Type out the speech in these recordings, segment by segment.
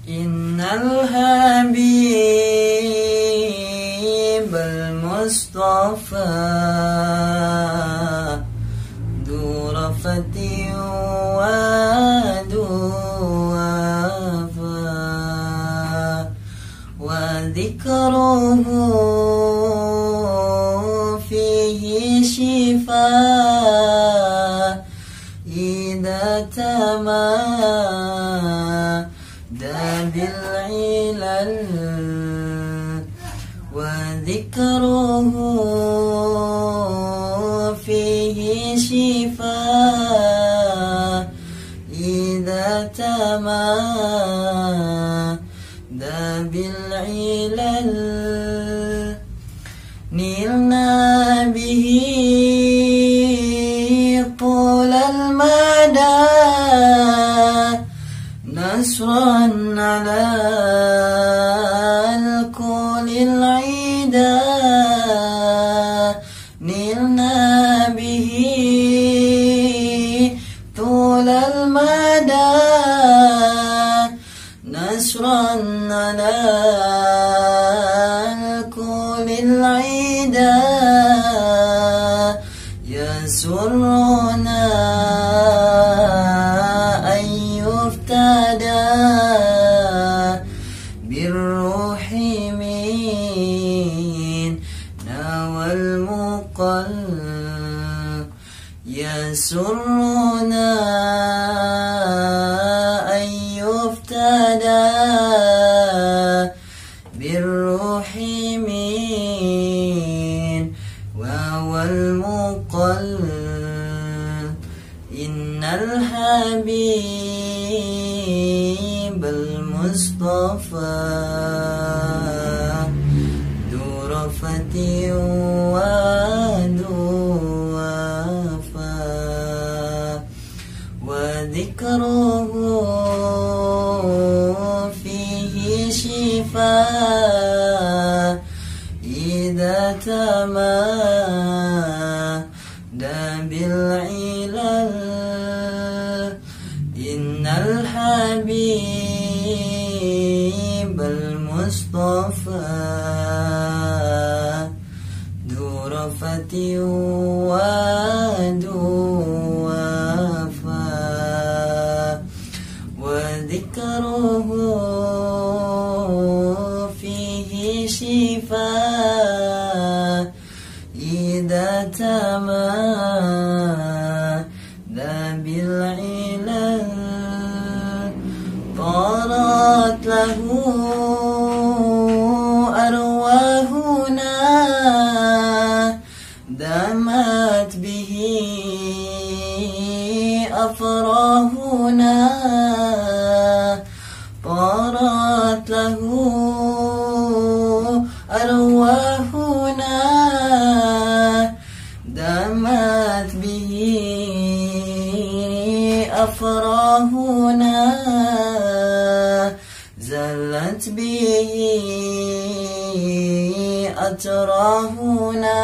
إن الحبيب المصطفى ذو رفة وذو وفا وذكره فيه شفاء إذا تمادى بالعلل وذكره فيه شفاء إذا تمادى بالعلل نلنا به طول المدى نصرا على الكل العدا نلنا به طول المدى نصرا على الكل العدا يسرنا أن يفتدى بالروح منا والمقل يسرنا أن يفتدى بالروح منا والمقل إن الحبيب المصطفى ذو رفة وذو وفا وذكره فيه شفاء إذا تمادى بالعلل إن الحبيب المصطفى ذو رفة وذو وفا وذكره فيه شفاء إذا تمادى بالعلل طارت له أرواحنا دمت به أفراهنا طارت له أرواحنا دمت به أفراهنا زلت به أتراهنا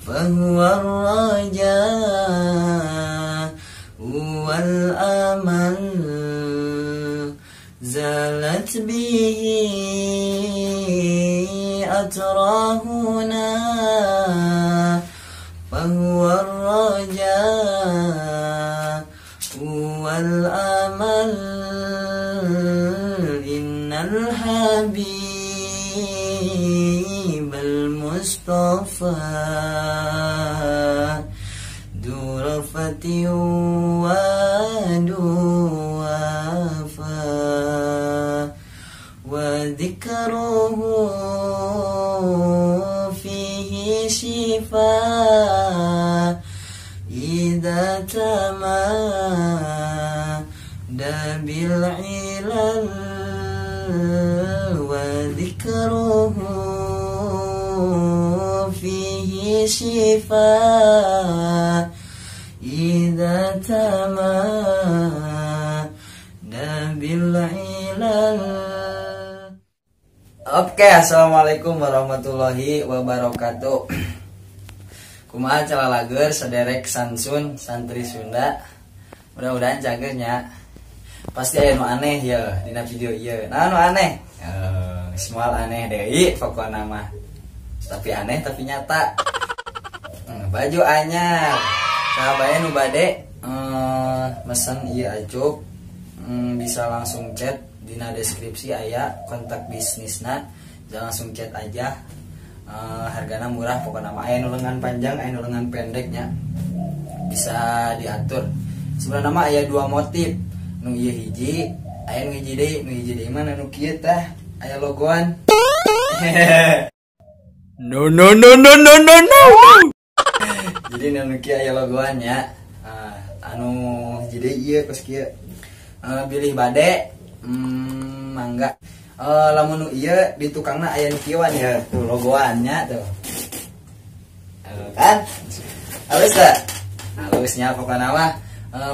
فهو الرجاء والأمل زالت به أتراهنا فهو الرجاء والأمل إن الحبيب المصطفى ذو رفة وذو وفا وذكره فيه شفاء إذا تمادى بالعلل وذكره فيه شفاء إذا تمادى بالعلل. Oke, assalamualaikum warahmatullahi wabarakatuh. Kumaha calalager saderek sansun santri Sunda. Mudah-mudahan cagernya. Pasti aya nu aneh ya dina video ieu. Nah, nu aneh. Semua aneh deui pokona mah. Tapi aneh tapi nyata. Baju anyar. Saha bae nu bade mesen ieu acuk, bisa langsung chat dina deskripsi aya kontak bisnisna, bisa langsung chat aja. Hargana murah pokona mah, aya nu lengan panjang, aya nu lengan pendeknya. Bisa diatur. Sebenarnya mah aya dua motif. Nu ieu hiji, aya nu hiji deui, nu hiji deui mah nu kieu tah, aya logoan. No no no no no no no. Jadi nu kieu aya logoan nya. Anu hiji deui ieu kos kieu. Bilih bade, mangga. Lamun nu ieu di tukangna aya nu kieuan ya, tuh logoannya tuh. Kan? Halus teh? Halusnya pokona mah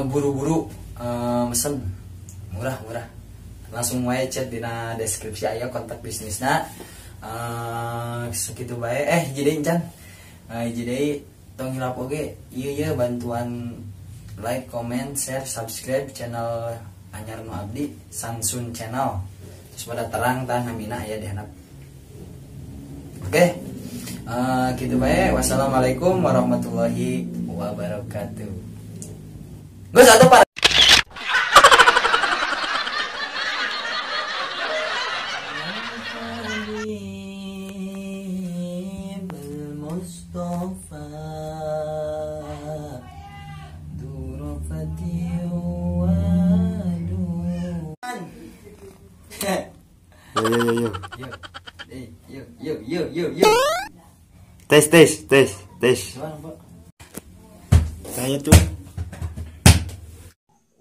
buru-buru mesen murah-murah, langsung wae chat dina deskripsi aya kontak bisnisna. Sekitu bae, hiji deui encan, hiji deui tong hilap oge ieu ye bantuan like, comment, share, subscribe channel anyar nu abdi Sansun Channel. Terus pada terang tah namina aya di handap. Oke, kitu bae, wassalamualaikum warahmatullahi wabarakatuh. Geus atuh Pak. Yo yo yo yo yo yo yo yo. Tes tes tes tes. Saya tuh.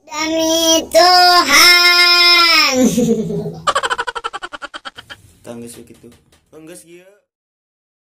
Demi Tuhan. Tangges begitu. Tangges gitu.